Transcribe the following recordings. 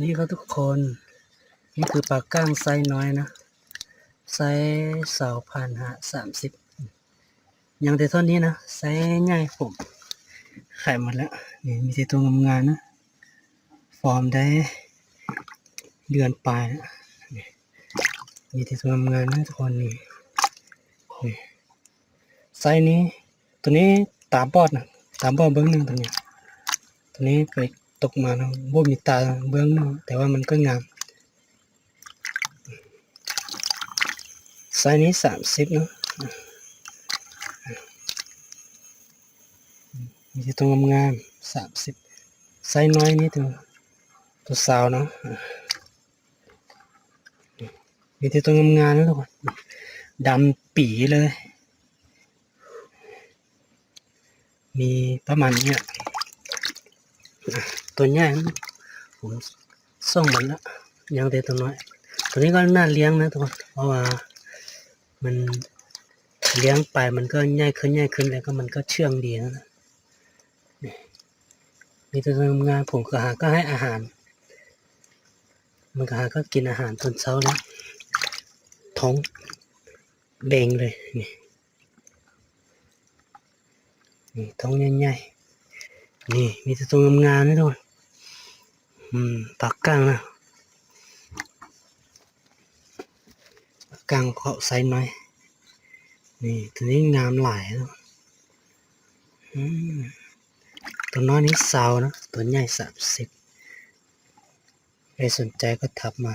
ນີ້ກໍທຸກຄົນ ນີ້ຄືປາກ້າງໄຊນ້ອຍນະ ໄຊສອງພັນຫ້າ ສາມສິບ ຍັງແຕ່ເທົ່ານີ້ນະ ໄຊໃຫຍ່ຜົມຂາຍໝົດແລ້ວ. ນີ້ມີແຕ່ຕົວງາມໆນະ ຟອມໄດ້ເດືອນປາຍແລ້ວ. ນີ້ມີແຕ່ຕົວງາມໆນະທຸກຄົນ ນີ້ ນີ້ ໄຊນີ້ ຕົວນີ້ຕາບອດນະ ຕາບອດເບື້ອງໜຶ່ງຕົວນີ້ ຕົວນີ້ໄປຕົກມານະ ບໍ່ມີຕາເບື້ອງໜຶ່ງ ແຕ່ວ່າມັນກໍງາມ. ໄຊນີ້ສາມສິບເນາະ ມີແຕ່ຕົວງາມໆ ສາມສິບ ໄຊນ້ອຍນີ້ຕົວ ຕົວຊາວເນາະ. ມີແຕ່ຕົວງາມໆນະທຸກຄົນ ດຳປີເລີຍ. ມີປະມານນີ້ ຕົວໃຫຍ່ ຜົມສົ່ງໝົດລະ ຍັງແຕ່ຕົວນ້ອຍ. ຕົວນີ້ກໍໜ້າລ້ຽງນະທຸກຄົນ ເພາະວ່າມັນລ້ຽງໄປມັນກໍໃຫຍ່ຂຶ້ນ ໃຫຍ່ຂຶ້ນ ແລ້ວກໍມັນກໍເຊື່ອງດີນະ. ນີ້ ມີແຕ່ຕົວງາມໆ ຜົມກໍຫາກໍໃຫ້ອາຫານ ມັນກໍຫາກໍກິນອາຫານຕອນເຊົ້ານະ ທ້ອງເບັ່ງເລີຍ ນີ້ ນີ້ທ້ອງໃຫຍ່ໆ ນີ້ມີແຕ່ຕົວງາມໆນະທຸກຄົນ. ອືມ ປາກ້າງນະ ປາກ້າງເຄາະໄຊນ້ອຍ ນີ້ ຕົວນີ້ງາມຫຼາຍເນາະ. ອືມ ຕົວນ້ອຍນີ້ຊາວເນາະ ຕົວໃຫຍ່ສາມສິບ ໃຜສົນໃຈກໍທັກມາ.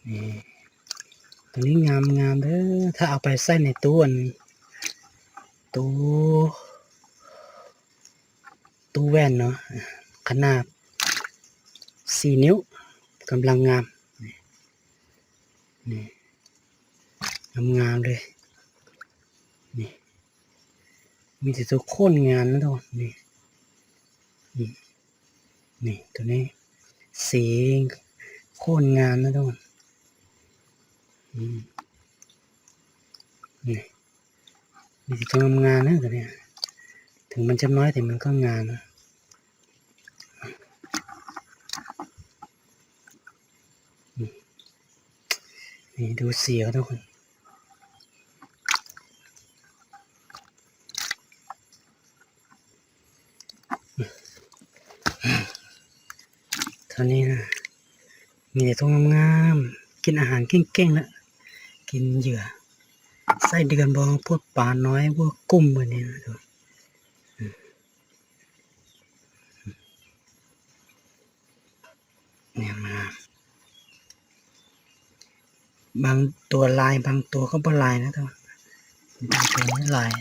ນີ້ ຕົວນີ້ງາມໆເດີ ຖ້າເອົາໄປໃສ່ໃນຕູ້ອັນ ຕູ້ ຕູ້ແວ່ນເນາະ ຂະໜາດສີ່ນິ້ວ ກຳລັງງາມ ນີ້ ນີ້ ງາມໆເລີຍ ນີ້ ມີແຕ່ຕົວໂຄດງາມນະທຸກຄົນ ນີ້ ນີ້ ນີ້ ຕົວນີ້ສີໂຄດງາມນະທຸກຄົນ ອືມ ນີ້ ມີແຕ່ຕົວງາມໆເດີຕົວນີ້ ເຖິງມັນຈະນ້ອຍແຕ່ມັນກໍງາມນະ. ນີ້ ນີ້ ດູສີເຂົາທຸກຄົນ ເທົ່ານີ້ນະ ມີແຕ່ຕົວງາມໆ ກິນອາຫານເກັ່ງໆລະ ກິນເຫຍື່ອ ໄສ້ເດືອນບໍ່ ພວກປານ້ອຍ ພວກກຸ້ມ ແບບນີ້ນະ. ນີ້ມາ ບາງຕົວຫຼາຍ ບາງຕົວກໍບໍ່ຫຼາຍນະ ແຕ່ວ່າບາງຕົວນີ້ຫຼາຍ.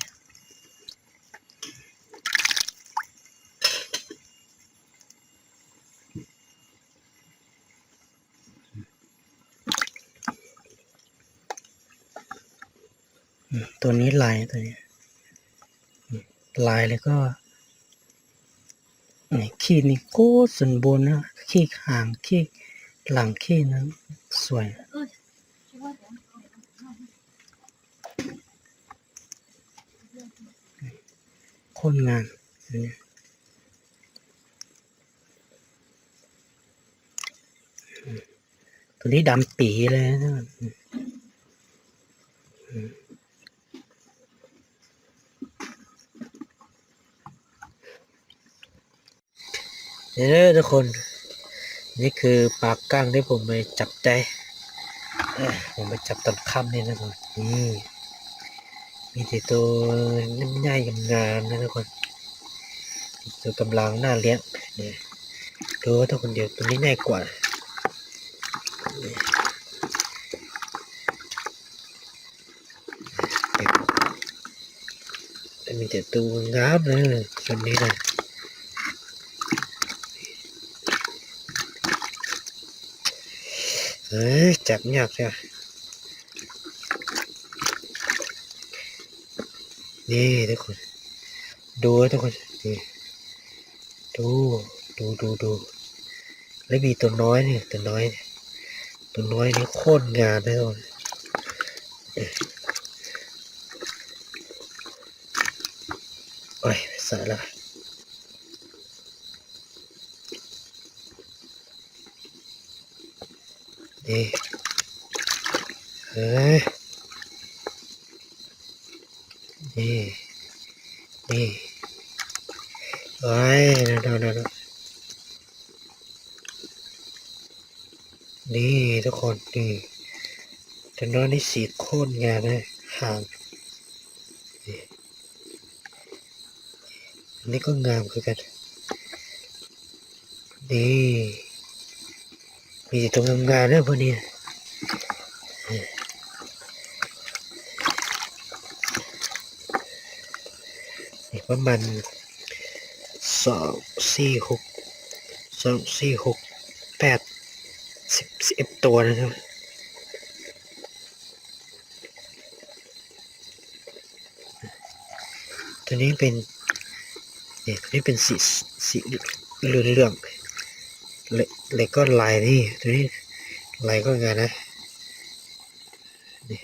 ອືມ ຕົວນີ້ຫຼາຍ ຕົວນີ້ ອືມ ຫຼາຍ ແລ້ວກໍ ນີ້ ຂີດນີ້ໂຄດສົມບູນນະ ຂີດຫາງ ຂີດຫຼັງ ຂີດນັ້ນ ສວຍ ໂຄດງາມ ຕົວນີ້ ຕົວນີ້ດຳປີເລີຍນະ. ເດີທຸກຄົນ ນີ້ຄືປາກ້າງທີ່ຜົມໄປຈັບໄດ້ ເອີ ຜົມໄປຈັບຕອນຄ່ຳນີ້ນະທຸກຄົນ. ນີ້ ມີແຕ່ໂຕໃຫຍ່ໆ ງາມໆ ນະທຸກຄົນ ໂຕກຳລັງໜ້າລ້ຽງ. ນີ້ ໂຕທຸກຄົນ ດຽວໂຕນີ້ໃຫຍ່ກວ່າ. ນີ້ ມີແຕ່ໂຕງາມເລີຍ ສ່ວນນີ້ນະ. ເອີ ຈັບຍາກແທ້. ນີ້ທຸກຄົນ ດູທຸກຄົນ ນີ້ ດູ ດູ ດູ ດູ ແລ້ວມີຕົວນ້ອຍນີ້ ຕົວນ້ອຍ ຕົວນ້ອຍນີ້ໂຄດງາມເລີຍ. ໂອ້ຍ ໄປໃສລະ? ນີ້ ເອີ ນີ້ ນີ້ ໂອ້ຍ ໂດນ ໂດນ ໂດນ ໂດນ ນີ້ທຸກຄົນ ນີ້ ຕົວນ້ອຍນີ້ສີໂຄດງາມເລີຍ ຫາງ ນີ້ ອັນນີ້ກໍງາມຄືກັນ ນີ້ ມີແຕ່ຕົວງາມໆເດີພວກນີ້ ນີ້ປະມານ ສອງ ສີ່ ຫົກ ສອງ ສີ່ ຫົກ ແປດ ສິບ ສິບເອັດຕົວນະຄັບ. ຕົວນີ້ເປັນ ນີ້ ຕົວນີ້ເປັນສີ ສີເຫຼືອງໆ ແລະ ແລະກໍລາຍນີ້ ຕົວນີ້ລາຍກໍງາມນະ ນີ້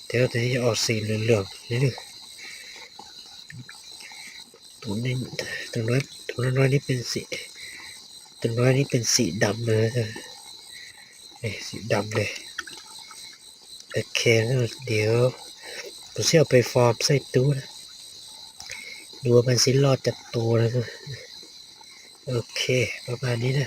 ແຕ່ວ່າຕົວນີ້ຈະອອກສີເຫຼືອງໆ ນິດໜຶ່ງ ຕົວນີ້ ຕົວນ້ອຍ ຕົວນ້ອຍນີ້ເປັນສີ ຕົວນ້ອຍນີ້ເປັນສີດຳເລີຍ ນີ້ ສີດຳເລີຍ. ໂອເຄ ແລ້ວດຽວຜົມຊິເອົາໄປຟອມໃສ່ຕູ້ນະ ດູວ່າມັນຊິລອດຈັກໂຕນະ. ໂອເຄ ປະມານນີ້ນະ.